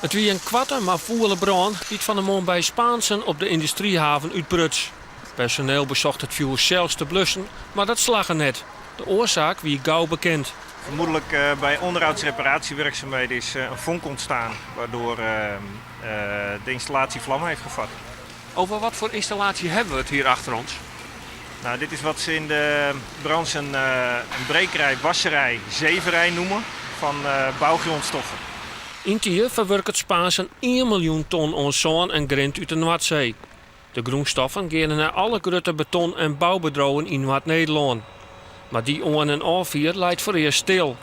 It wie in koarte mar fûle brân dy't fan 'e moarn by Spaansen op de yndustryhaven útbruts. Personeel besocht it fjoer sels te blussen, mar dat slagge net. De oarsaak wie gau bekend. Vermoedelijk by onderhoudsreparatiewerkzaamheden is een vonk ontstaan, waardoor de installatie vlam heeft gevat. Over wat voor installatie hebben we het hier achter ons? Nou, dit is wat ze in de branche een brekerij, wasserij, zeverij noemen van bouwgrondstoffen. Yn 't jier ferwurket Spaansen ien miljoen ton oan sân en grint út de Noardsee. De grûnstoffen geane nei alle grutte beton en boubedriuwen yn Noard-Nederlân. Mar dy oan en ôffier leit foarearst stil.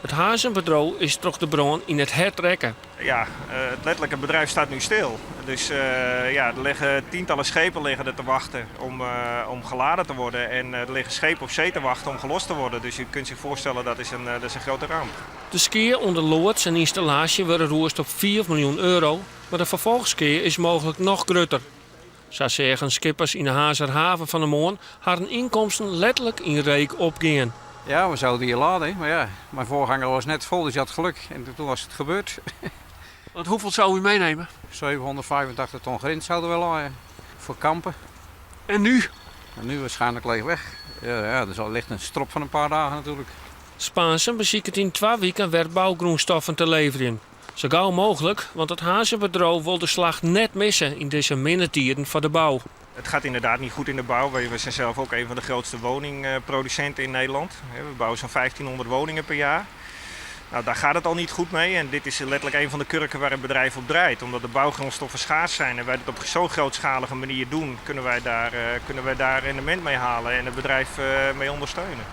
It Harnzer bedriuw is troch de brân yn it hert rekke. Ja, het letterlijke bedrijf staat nu stil. Dus ja, er liggen tientallen schepen liggen er te wachten om geladen te worden. En er liggen schepen op zee te wachten om gelost te worden. Dus je kunt zich voorstellen, dat is een grote ramp. De skea oan de loads en ynstallaasje wurde rûsd op 4 miljoen euro, mar de ferfolchskea is mooglik noch grutter. Sa seagen skippers yn de Harnzer haven fan 'e moarn harren ynkomsten letterlik yn reek opgean. Ja, we zouden hier laden, maar ja, mijn voorganger was net vol, dus die had geluk. En toen was het gebeurd. Want hoeveel zou u meenemen? 785 ton grind zouden we laaien voor Kampen. En nu? En nu waarschijnlijk leeg weg. Ja, er ligt een strop van een paar dagen natuurlijk. Spaansen besiket yn 2 wiken wer bougrûnstoffen te leverjen. Sa gau mooglik, want it Harnzer bedriuw wol de slach net misse yn dizze minne tiden foar de bou. Het gaat inderdaad niet goed in de bouw. We zijn zelf ook een van de grootste woningproducenten in Nederland. We bouwen zo'n 1500 woningen per jaar. Nou, daar gaat het al niet goed mee. En dit is letterlijk een van de kurken waar het bedrijf op draait. Omdat de bouwgrondstoffen schaars zijn en wij dat op zo'n grootschalige manier doen, kunnen wij daar rendement mee halen en het bedrijf mee ondersteunen.